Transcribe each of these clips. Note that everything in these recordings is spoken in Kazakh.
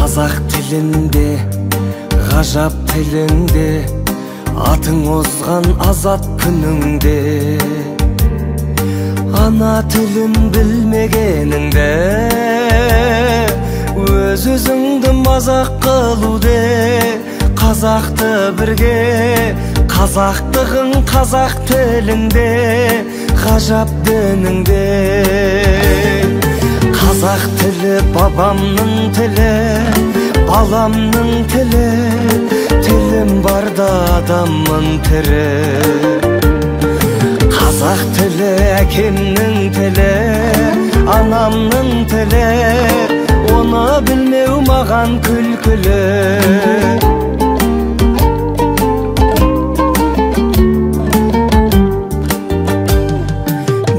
Қазақ тілінде, ғажап тілінде, атың озған азат күніңде. Ана тілін білмегеніңде, өз өзіңді мазақ қылуде. Қазақты бірге, қазақтығың қазақ тілінде, ғажап дініңде. Қазақ тілі бабамның тілі, баламның тілі, тілім барда адаммын тірі. Қазақ тілі әкемнің тілі, анамның тілі, оны білмеу маған күлкілі.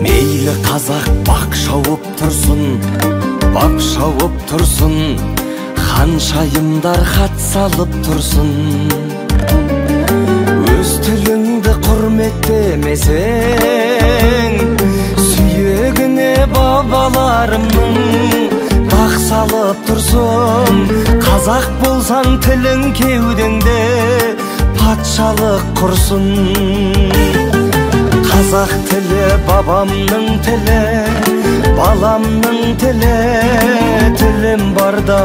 Мейлі қазақ бақ шауып тұрсын, бап шауып тұрсын, ханшайымдар хат салып тұрсын. Өз тіліңді құрметтемесең, сүйегіне бабаларымның дақ салып тұрсын. Қазақ болсаң тілің кеудеңде, патшалық құрсын. Қазақ тілі бабамның тілі, баламның тілі, тілім барда